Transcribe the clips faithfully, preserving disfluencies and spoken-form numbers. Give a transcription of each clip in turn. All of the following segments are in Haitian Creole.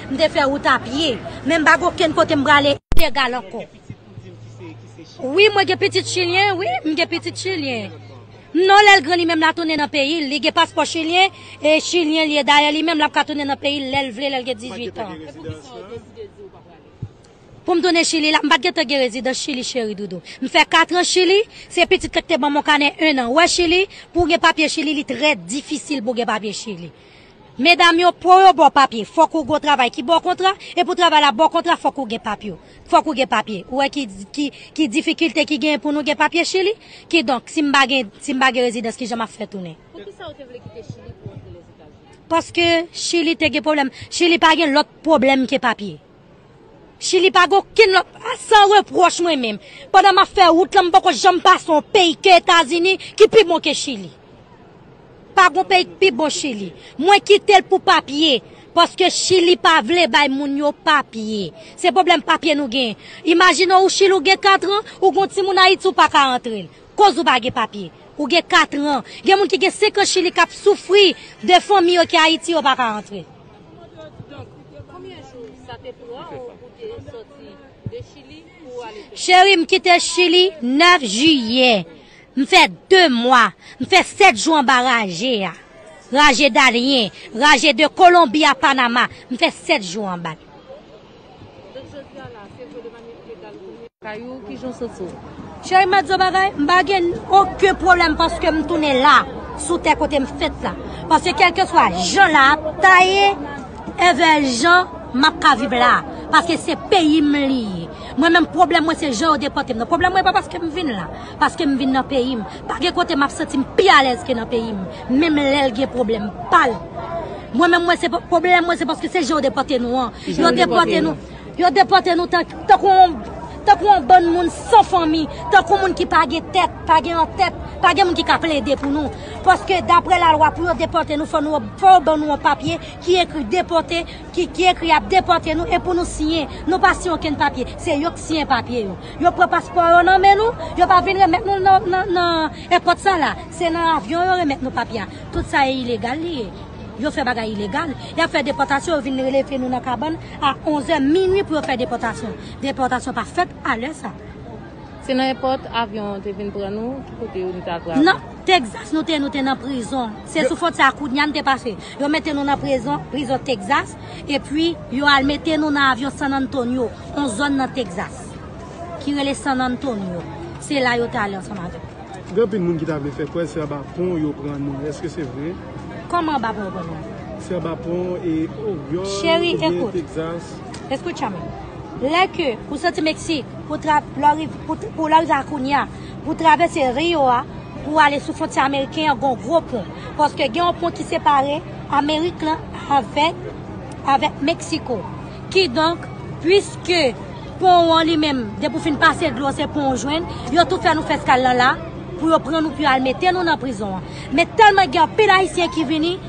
M te fè wout a pye, men m pa gen okenn kote m prale ilegal ankò. Wi, mwen gen pitit chilyen, wi, m gen pitit chilyen. Non, lè l gran, li menm l a tounen nan peyi l. Li gen paspò chilyen, e chilyen li ye. Dayè, li menm, l ap ka tounen nan peyi l lè l vle, lè l gen dizuit an. Pou m tounen Chili la, m pa t gentan gen rezidans Chili, cheri doudou. M fè kat an Chili, se pitit la ki te ban m yon kanè en an. Ou wè Chili, pou w gen papye Chili, li trè difisil pou w gen papye Chili. Medam yo, pou yo ba w papye, fòk ou gen yon travay ki ba w kontra, e pou travay la ba w kontra, fòk ou gen papye. Fòk ou gen papye. Ou wè ki, ki, ki difikilte ki genyen pou nou gen papye Chili? Kidonk, si m pa gen, si m pa gen rezidans, kijan m ap fè tounen? Poukisa ou te vle kite Chili pou w antre Lèzetazini? Paske Chili te gen pwoblèm. Chili pa gen lòt pwoblèm ke papye. Chili pa gen okenn lòt, a, san repwòch mwen menm. Pandan m ap fè wout lan, m poko janm pase yon peyi ke Etazini ki pi bon ke Chili. Pa gen peyi ki pi bon Chili. Mwen kite l pou papye, paske Chili pa vle bay moun yo papye. Se pwoblèm papye nou gen. Imajine w, ou Chili, ou gen kat an, ou gen yon timoun Ayiti, ou pa ka antre l. Koz ou pa gen papye. Ou gen kat an. Gen moun ki gen senk an Chili k ap soufri de fanmi yo ki Ayiti, yo pa ka antre. Donk, konbyen jou sa te pran w pou te soti de Chili pou w ale Pèn? Cheri, m kite Chili nèf jiyè. M fè de mwa. M fè sèt jou anba raje a. Raje Darien, raje de Kolonbi a Panama. M fè sèt jou anba l. Donk, jodi a la, se vre de manyè ilegal ou tounen kay ou, kijan w santi w? Cheri, m ap di w bagay, m pa gen okenn pwoblèm paske m tounen la, sou tè kote m fèt la. Paske kèlkeswa jan la ap ta ye, envè jan m ap ka viv la. Paske se peyi m li ye. Mwen menm, pwoblèm mwen se jan yo depòte m nan. Pwoblèm mwen pa paske m vin la, paske m vin nan peyi m. Pa gen kote m ap santi m pi alèz ke nan peyi m. Menm lè l gen pwoblèm pa l. Mwen menm, mwen se pa, pwoblèm mwen se paske se jan yo depòte nou an. Yo depòte nou. Yo depòte nou tan, tankou yon, tankou yon bann moun san fanmi, tankou moun ki pa gen tèt, pa gen yon tèt, pa gen moun ki ka plede pou nou. Paske daprè lalwa, pou yo depòte nou, fò nou, fò yo ban nou yon papye ki ekri depòte, ki, ki ekri y ap depòte nou, e pou nou siyen. Nou pa siyen okenn papye. Se yo k siyen papye yo. Yo pran paspò yo nan men nou, yo pa vin remèt nou nan, nan, nan èpòt sa la. Se nan avyon yo remèt nou papye a. Tout sa e ilegal li ye. Yo fè bagay ilegal. Y ap fè depòtasyon, yo vin leve nou nan kabann a onz è minui pou yo fè depòtasyon. Depòtasyon pa fèt a lè sa. Se nan èpòt avyon an te vin pran nou, ki kote nou te al pran? Nan Texas nou te, nou te nan prizon. Se sou fwontyè a Cunha n te pase. Yo mete nou nan prizon, prizon Texas, epi yo al mete nou nan avyon San Antonio, yon zòn nan Texas, ki rele San Antonio. Se la yo te ale ansanm avèk nou. Gen anpil moun ki ta vle fè kwè se anba pon yo pran nou. Èske se vre? Kòman anba pon yo pran nou? Se anba pon e Oryòl Cheri, oubyen ekout. Texas. Escúchame. Lè ke ou soti Meksik, pou tra-, pou lè w riv-, pou, pou lè w rive a Cunha, pou travèse Rio a, pou ale sou fwontyè ameriken an, gon gwo pon. Paske gen yon pon ki separe Amerik lan avèk, avèk Meksiko. Kidonk, piske pon an li menm, depi w fin pase dlo, se pon w jwenn, yo tou fè nou fè eskal lan la, pou yo pran nou, pou yo al mete nou nan prizon an. Men tèlman gen anpil Ayisyen ki vini,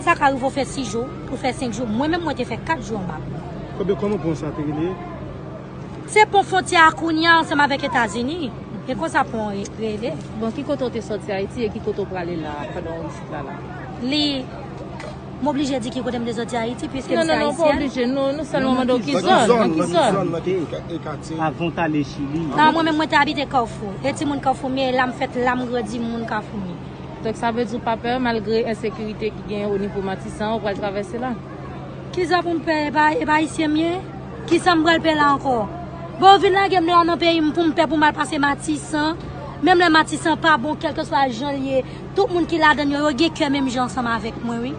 sa ka rive w fè sis jou, ou fè senk jou. Mwen menm, mwen te fè kat jou anba. Kòman, kòman pon sa te rele? Se pon fwontyè a Cunha ansanm avèk Etazini. E konsa pon an re-, rele. Bon, ki kote w te sòti Ayiti e ki kote w prale la pandan w isit la la? Li, m oblije di ki kote m te sòti Ayiti, piske m se ayisyèn. Non, non, non, pa oblije. Nou, nou sèlman mande w ki zòn, nan ki zòn. Nan ki zòn, nan ki katye? Avan w t ale Chili. Non, mwen menm, mwen te abite Kafou. E timoun Kafou m ye, la m fèt, la m grandi, m moun Kafou m ye. Donk, sa vle di w pa pè, malgre ensekirite ki genyen o nivo Matisan, ou pral travèse la? Kisa pou m pè? E pa, e pa ayisyen m ye? Kisa m pral pè la ankò? Bon, yo vin lage m la nan peyi m pou m pè pou m al pase Matisan. Menm lè Matisan pa bon, kèlkeswa jan l ye, tout moun ki ladan l yo, yo gen kè menm jan ansanm avèk mwen, wi.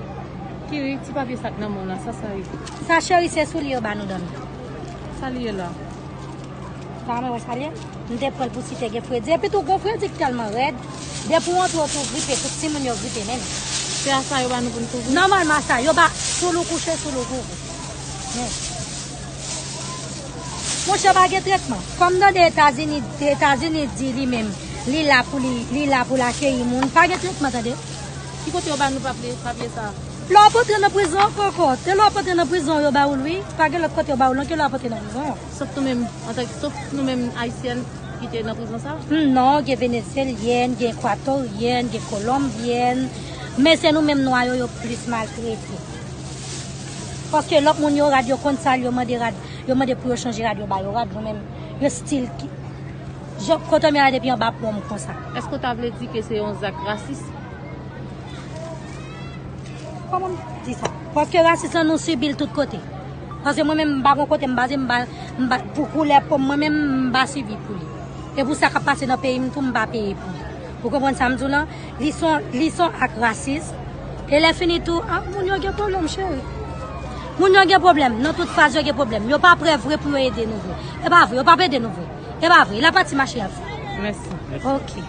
Kiri, ti papye sa k nan men w la, sa sa ye? Sa, cheri, se soulye yo ba nou dòmi. Sa l ye la? Pa mwen wè sa l ye? M te pran l pou si te gen fredi. Epi tou, gon fredi k tèlman rèd. Depi w antre, w tou gripe, tout timoun yo gripe menm. Se a sa yo ba nou pou n kouvri? Nòmalman, a sa. Yo ba, sou lou kouche, sou lou kouvri. Men. Monchè, pa gen tretman. Kòm tande Etazini, Etazini di li menm, li la pou li, li la pou l akeyi moun. Pa gen tretman, tande. Ki kote yo ba nou papye, papye sa? Lè w ap antre nan prizon ankò, ankò. Se lè w ap antre nan prizon yo ba ou l, wi. Pa gen lòt kote yo ba ou l, non, ke lè w ap antre nan prizon. Sof nou menm, antanke, sof nou menm Ayisyèn ki te nan prizon sa? Hmm, non, gen Venezyelyèn, gen Ekwatoryen, gen Kolonbyèn. Men se nou menm nwa yo, yo plis maltrete. Paske lòt moun yo rad, yo konn sa, yo mande rad, yo mande pou yo chanje rad, yo ba yo rad, yo menm, yo stil ki. Jan, kote m ye la depi anba pon m konsa. Èske w ta vle di ke se yon zak rasis? Kòman m di sa? Paske rasis lan nou sibi l tout kote. Paske mwen menm m pa gon kote m baze, m pa, m pa, pou koulè po m, mwen menm m pa sibi pou li. E pou sa k ap pase nan peyi m tou, m pa peye pou li. Ou konprann sa m di w lan? Li son, li son ak rasis. E lè fini tou, ah, moun yo gen pwoblèm, cheri. Moun yo gen pwoblèm. Nan tout faz yo gen pwoblèm. Yo pa prè vre pou yo ede nou vre. E pa vre, yo p ap ede nou vre. E pa vre. La pati mache ap fè. Mèsi. Ok.